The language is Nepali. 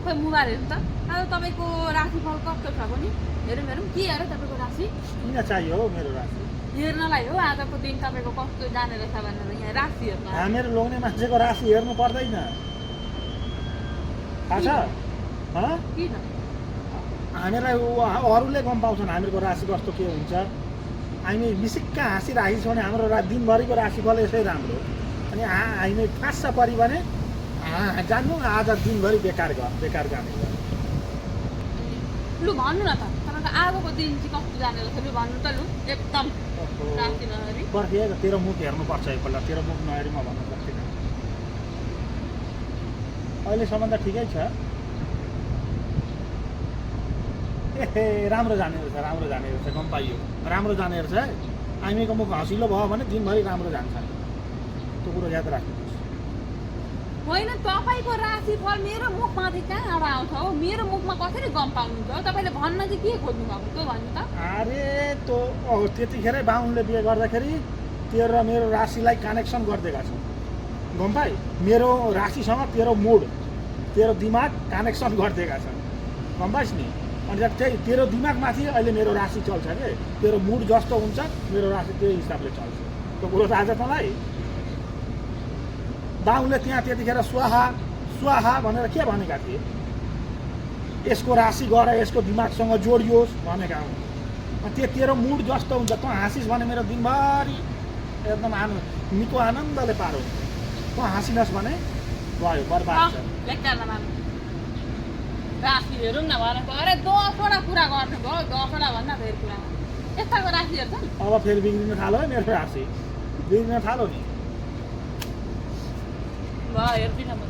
खोइ मोबाइल हेर्नु त आज तपाईँको राशिफल कस्तो छ भने हेरौँ के अरे तपाईँको राशि किन चाहियो हौ मेरो राशि हेर्नलाई हो आजको दिन तपाईँको कस्तो जाने रहेछ भनेर यहाँ राशि हेर्न हामीहरू लोग्ने मान्छेको राशि हेर्नु पर्दैन थाहा छ किन हामीलाई अरूले गम पाउँछन् हामीहरूको राशि कस्तो के हुन्छ हामी मिसिक्क हाँसिराखेको छौँ भने हाम्रो दिनभरिको राशिफल यसै राम्रो अनि हामी फाँस्छ पऱ्यो भने जान्नु आज दिनभरि बेकार जाने भयो लु भन्नु न त तपाईँको आजको दिन चाहिँ कस्तो जाने रहेछ लु भन्नु त लु एकदम राशि नहेरी पर्खिएको तेरो मुख हेर्नुपर्छ एकपल्ट तेरो मुख नहेरी म भन्न सक्दिनँ अहिलेसम्म त ठिकै छ ए राम्रो जाने रहेछ गम पाइयो राम्रो जाने रहेछ है हामीको मुख हँसिलो भयो भने दिनभरि राम्रो जान्छ त्यो कुरो याद राख्नुहोस् होइन तपाईँको राशिफल मेरो मुखमाथि कहाँबाट आउँछ हो मेरो मुखमा कसरी गम पाउनुहुन्छ हो तपाईँले भन्न चाहिँ के खोज्नु भएको त्यो भन्नु त अरे त्यो त्यतिखेरै बाहुनले बिहे गर्दाखेरि तेरो र मेरो राशिलाई कनेक्सन गरिदिएका छन् गम पाइ मेरो राशिसँग तेरो मुड तेरो दिमाग कनेक्सन गरिदिएका छन् गम पाइस् नि अनि त्यही तेरो दिमागमाथि अहिले मेरो राशि चल्छ के तेरो मुड जस्तो हुन्छ मेरो राशि त्यही हिसाबले चल्छ त्यो कुरो त आज तँलाई बाहुनले त्यहाँ त्यतिखेर स्वाहा भनेर के भनेका थिए यसको राशि गएर यसको दिमागसँग जोडियोस् भनेका हुन् त्यो तेरो मुड जस्तो हुन्छ तँ हाँसिस् भने मेरो दिनभरि एकदम निको आनन्दले पारो तँ हाँसिनस् भने भयो बर्बाद छ राशि हेरौँ न भनेको अरे 10वटा कुरा गर्नुभयो 10वटा भन्दा धेरै कुरा यस्ताको राशि हेर्छन् अब फेरि बिग्रिन थाल्यो है मेरो राशि बिग्रिन थाल्यो नि ल हेर्दिनँ म